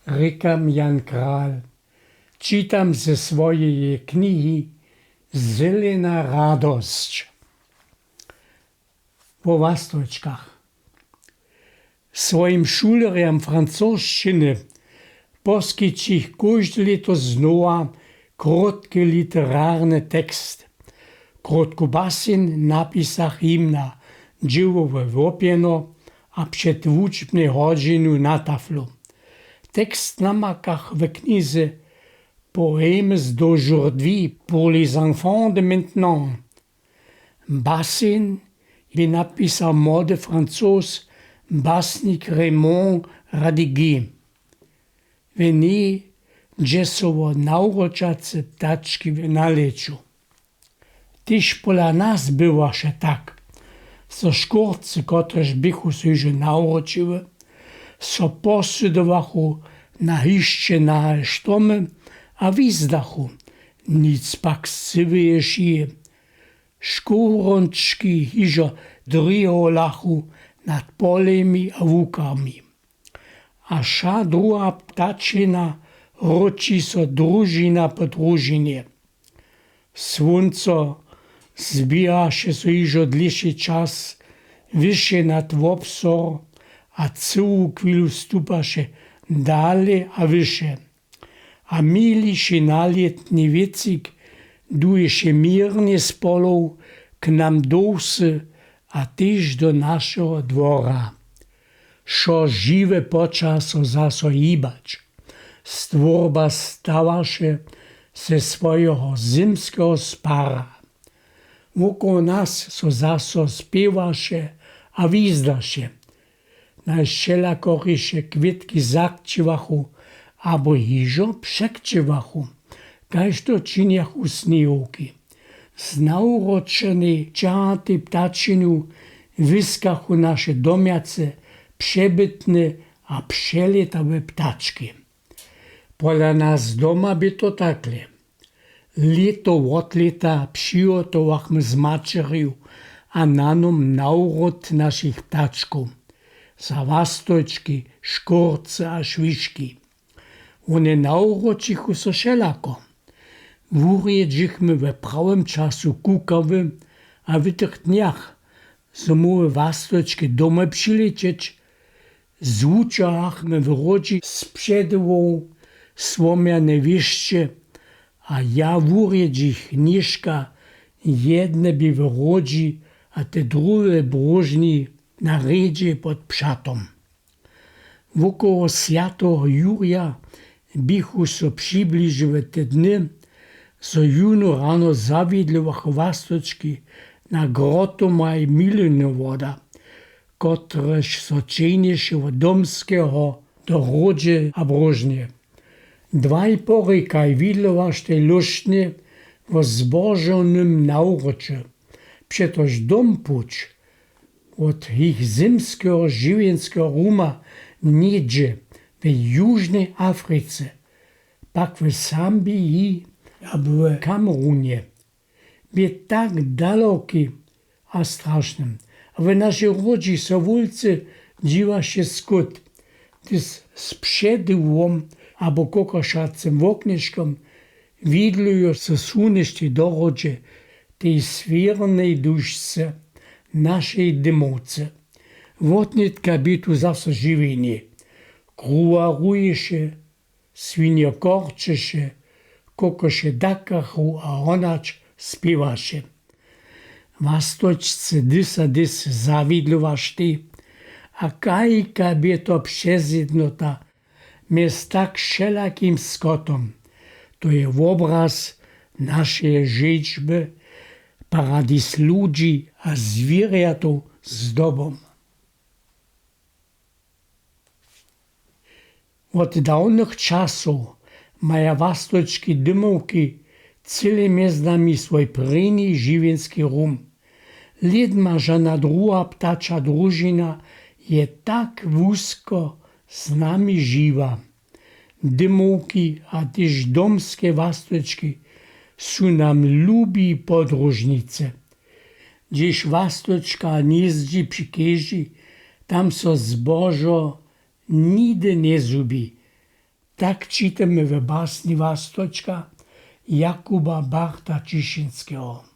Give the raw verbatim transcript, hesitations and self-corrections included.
Rěkam Jan Kral. Čitam ze swojeje knihi Zelena radosć. Wo wastojčkach. Swojim šulerjam francošćiny poskićich kóžde lěto znowa krótki literarny tekst. Krótku baseń napisach jim na dźěłowe łopjeno a před wučbnej hodźinu na taflu. Tekst namakach w knize Poèmes d'aujourd'hui pour les enfants de maintenant. Baseń bě napisał młody Francoz, basnik Raymond Radiguet. W njej dźe so wo nawróćace ptački w nalěću. Tež pola nas bywaše tak, zo škórcy, kotrež běchu so hižo nawróćiły, so posydowachu na hišće nahe štomy a wizdachu, nic pak scyłeje šije. Škórončki hižo driholachu nad polemi a łukami. A wša druha ptačina wróći so družina po družinje. Słónco zběhaše so hižo dlěši čas wyše nad wobzor a cyłu chwilu stupaše dale a wyše. A měliši nalětny wětřik duješe měrnje z polow k nam do wsy a tež do našeho dwora. Wšo žiwe poča so zaso hibać. Stwórba stawaše ze swojeho zymskeho spara. Wokoło nas so zaso spěwaše a wizdaše. Najwšelakoriše kwětki zakćěłachu abo hižo překćěłachu, kaž to činjachu sněhowki. Z nawróćenej čahatej ptačinu wyskachu naše domjace přebytne a přelětawe ptački. Pola nas doma bě to takle. Lěto wot lěta přihotowachmy z maćerju a nanom nawrót našich ptačkow, za wastojčki, škórce a šwiški. Wone nawróćichu so wšelako. Wurjedźichmy we prawym času kukawy a w tych dnjach, zo móhły wastojčki domoj přilěćeć, zwučahachmy w hródźi z předołhow słomjane wěšće a ja wurjedźich něžka jedne bě w hródźi a te druhe w bróžni na hrjedźe pod přatom. Wokoło swjateho Jurja běchu so přibližiły te dny, zo jónu rano zawidlowachu wastojčki na grotomaj milinowoda, kotrež so ćehnješe wot domskeho do hródźe a bróžnje. Dwaj porikaj widlowaštej lóštnje wo zbožownym nawróće, přetož dompuć wot jich zymskeho žiwjenskeho ruma něhdźe w južnej Africe, pak w Sambiji abo w Kamerunje, bě tak daloki a strašny. A w našej hródźi so wulcy dźiwaše skót, hdyž z předołhom abo kokošacym woknješkom widluju so słónešćej do hródźe, tej swěrnej dušce našej dymowce. Wotnětka bě tu zaso žiwjenje. Kruwa ruješe, swinjo korčeše, kokoše dakachu a honać spěwaše. Wastojčce dys a dys zawidlowaštej, a kajka bě to přezjednota mjez tak wšelakim skotom. To je wobraz našeje žećby, paradis ludźi a zwěrjatow zdobom. Wot dawnych časow maja wastojčki dymowki cyle mjez nami swój prěni žiwjenski rum. Lědma žana druha ptača družina je tak wusko z nami žiwa. Dymowki a tež domske wastojčki su nam lubi podróžnicy. Hdźež wastojčka hnězdźi při chěži, tam so zbožo nihdy njezhubi. Tak čitamy w basni Wastočka Jakuba Barta Ćišinskeho.